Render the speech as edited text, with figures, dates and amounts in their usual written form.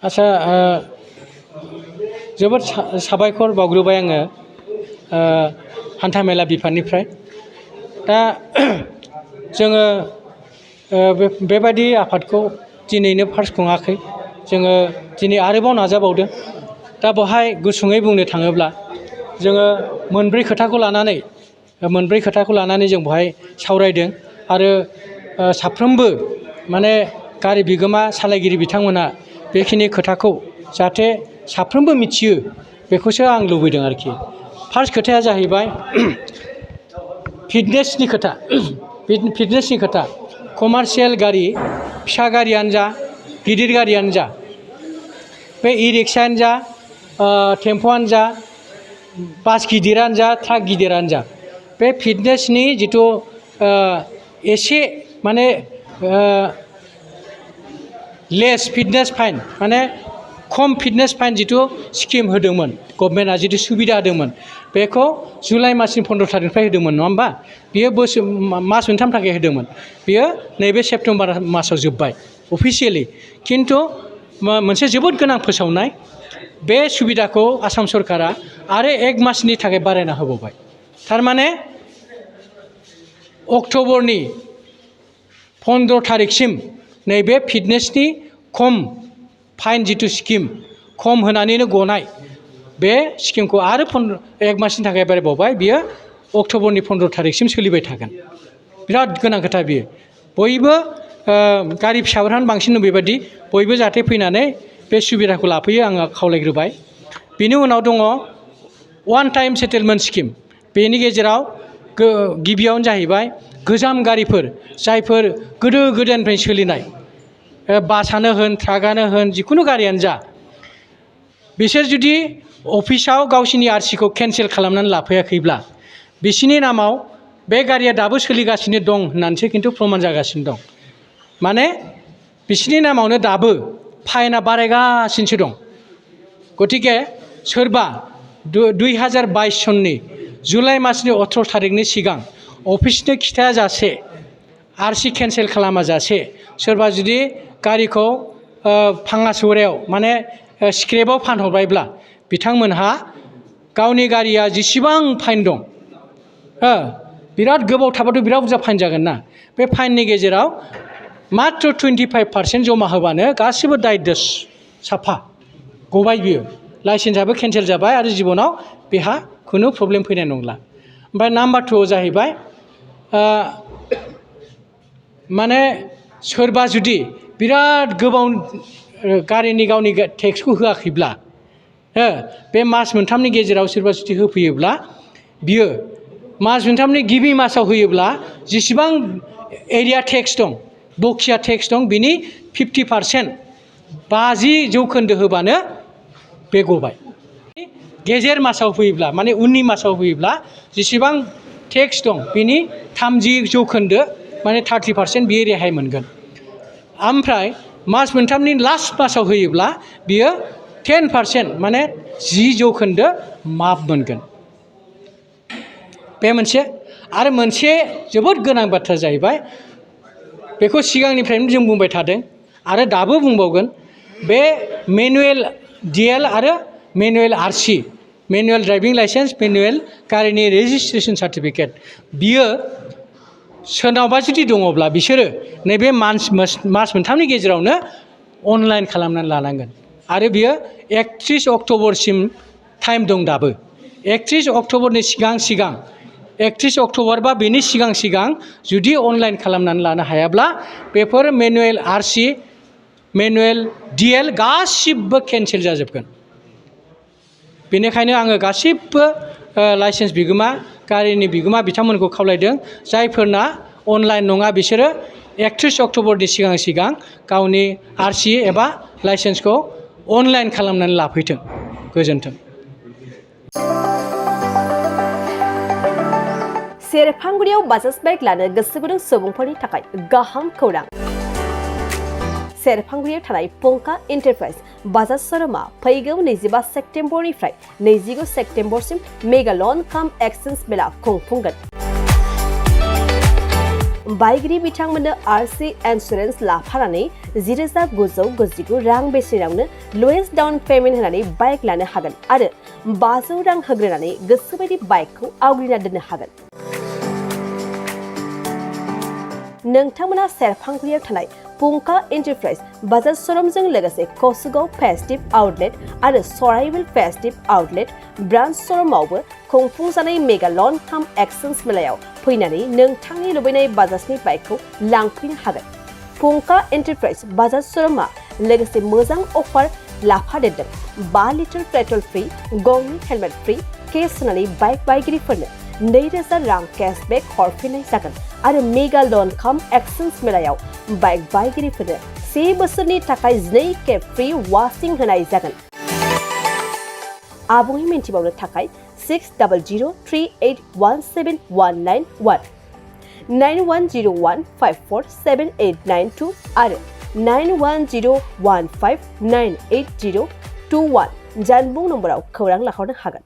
आच्छा जोबोद साबायखर बावग्रोबाय आङो हान्थामेला बिफाननिफ्राय दा जोङो बेबायदि आफादखौ दिनैनो फार्स्ट खुङाखै जोङो दिनै आरोबाव नाजाबावदों दा बेवहाय गुसुङै बुंनो थाङोब्ला जोङो मोनब्रै खोथाखौ लानानै जों बेवहाय सावरायदों आरो साफ्रोमबो माने गारि बिगोमा सालायगिरि बिथांमोना बेखिनि खोथाखौ जाहाथे साफ्रोमबो मिथियो बेखौसो आं लुबैदों आरोखि फार्स्ट खोथाया जाहैबाय फिटनेसनि खोथा कमार्शियेल गारि फिसा गारियानो जा गिदिर गारियानो जा बे इ रिक्सायानो जा टेम्प'आनो जा बास गिदिरानो जा ट्राक गिदिरानो जा बे फिटनेसनि जिथु एसे माने लेस फिटनेस फाइन माने खम फिटनेस फाइन जिथु स्किम होदोंमोन गभर्नमेन्टआ जिथु सुबिदा होदोंमोन बेखौ जुलाइ मासनि 15 थारिखनिफ्राय होदोंमोन नङा होमबा बियो मास मोनथाम थाखाय होदोंमोन बियो नैबे सेप्तेम्बर मासाव जोब्बाय अफिसियेलि खिन्थु मोनसे जोबोद गोनां फोसावनाय बे सुबिदाखौ आसाम सरकारा आरो 1 मासनि थाखाय बारायना होबावबाय थारमाने अक्ट'बरनि 15 थारिखसिम नैबे फिटनेसनि खम फाइन जिथु स्किम खम होनानैनो गनाय बे स्किमखौ आरो 1 मासनि थाखाय बारायबावबाय बियो अक्ट'बरनि 15 थारिखसिम सोलिबाय थागोन बिराद गोनां खोथा बियो बयबो गारि फिसाफोरानो बांसिन दं बेबायदि बयबो जाहाथे फैनानै बे सुबिदाखौ लाफैयो आङो खावलायग्रोबाय बेनि उनाव दङ वान टाइम सेटेलमेन्ट स्किम बेनि गेजेराव गिबियावनो जाहैबाय गोजाम गारिफोर जायफोर गोदो गोदायनिफ्राय सोलिनाय बासआनो होन ट्राकआनो होन जिखुनु गारियानो जा बिसोर जुदि अफिसाव गावसिनि आरसिखौ केन्सेल खालामनानै लाफैयाखैब्ला बिसिनि नामाव बे गारिया दाबो सोलिगासिनो दं होननानैसो खिन्थु प्रमान जागासिनो दं माने बिसिनि नामावनो दाबो फाइना बारायगासिनोसो दं गतिके सोरबा 2022 सननि जुलाइ मासनि 18 थारिखनि सिगां अफिसनो खिथायाजासे आरसि केन्सेल खालामाजासे सोरबा जुदि गारिखौ फाङा सौरायाव माने स्क्रेपआव फानहरबायब्ला बिथांमोनहा गावनि गारिया जेसेबां फाइन दं बिराद गोबाव थाबाथ' बिराद बुरजा फाइन जागोन ना बे फाइननि गेजेराव मात्र 25% जमा होबानो गासिबो दायित्व साफा गबाय बियो लाइसेन्सआबो केन्सेल जाबाय आरो जिबनाव बेहा खुनु प्रब्लेम फैनाय नंला ओमफ्राय नाम्बार 2 जाहैबाय माने सोरबा जुदि बिराद गोबाव गारिनि गावनि टेक्सखौ होआखैब्ला बे मास मोनथामनि गेजेराव सोरबा जुदि होफैयोब्ला बियो मास मोनथामनि गिबि मासाव होयोब्ला जेसेबां एरिया टेक्स दं बखिया टेक्स दं बिनि 50% 50% होबानो बे गबाय गेजेर मासाव फैयोब्ला माने उननि मासाव फैयोब्ला जेसेबां टेक्स दं बिनि 30% माने 30% बियो रेहाय मोनगोन ओमफ्राय मास मोनथामनि लास्ट मासाव होयोब्ला बियो 10% माने 10% माफ मोनगोन बे मोनसे आरो मोनसे जोबोद गोनां बाथ्रा जाहैबाय बेखौ सिगांनिफ्रायनो जों बुंबाय थादों आरो दाबो बुंबावगोन बे मेनुएल डिएल आरो manual RC manual driving license manual गारिनि रेजिस्ट्रेसन सार्टिफिकेट बियो सोरनावबा जुदि दङब्ला बिसोरो नैबे मास मोनथामनि गेजेरावनो अनलाइन खालामनानै लानांगोन आरो बियो 31 अक्ट'बरसिम टाइम दं दाबो 31 अक्ट'बरनि सिगां 31 अक्ट'बर बा बेनि सिगां जुदि अनलाइन खालामनानै लानो हायाब्ला बेफोर मेनुएल आरसि मेनुएल डिएल गासिबो केन्सेल जाजोबगोन बेनिखायनो आङो गासिबो लाइसेन्स बिगोमा गारिनि बिगोमा बिथांमोनखौ खावलायदों जायफोरना अनलाइन नङा बिसोरो 31 अक्ट'बरनि सिगां गावनि आरसि एबा लाइसेन्सखौ अनलाइन खालामनानै लाफैथों गोजोन्थों सेरफांगुरियाव बाजाज बाइक लानो गोसो गुदुं सुबुंफोरनि थाखाय गाहाम खौरां सेरफांगुरियाव थानाय पंका एन्टारप्राइज बाजाज शोरूमा फैगौ 25 सेप्तेम्बरनिफ्राय 29 सेप्तेम्बरसिम मेगा लन काम एक्सचेन्ज मेला खुंफुंगोन बायगिरि बिथांमोननो आरसि इन्सुरेन्स लाफानानै 10,999 रां बेसेनावनो लवेस्ट डाउन पेमेन्ट होनानै बाइक लानो हागोन आरो 500 रां होग्रोनानै गोसोबायदि बाइकखौ आवग्रिना दोननो हागोन। नोंथांमोना सेरफांगुरियाव थानाय पुंखा एन्टारप्राइज बाजाज श'रुमजों लोगोसे कसुगाव फेस्टिभ आउटलेट आरो सराइबिल फेस्टिभ आउटलेट ब्रान्च श'रुमावबो खुंफुंजानाय मेगा लन काम एक्सचेन्ज मेलायाव फैनानै नोंथांनि लुबैनाय बाजाजनि बाइकखौ लांफैनो हागोन। पुंखा एन्टारप्राइज बाजाज श'रुमा लोगोसे मोजां अफार लाफादेरदों। 5 लिटार पेट्रल फ्रि, गंनै हेलमेट फ्रि, केस होनानै बाइक बायगिरिफोरनो 2,000 रां केशबेक हरफिननाय जागोन आरो मेगा लन काम एक्सचेन्ज मेलायाव बाइक बायगिरिफोरनो 1 बोसोरनि थाखाय 2 खेब फ्रि वाशिं होनाय जागोन। आबुङै मिन्थिबावनो थाखाय 6003817191 9101547892 आरो 9101598021 जानबुं नम्बराव खौरां लाहरनो हागोन।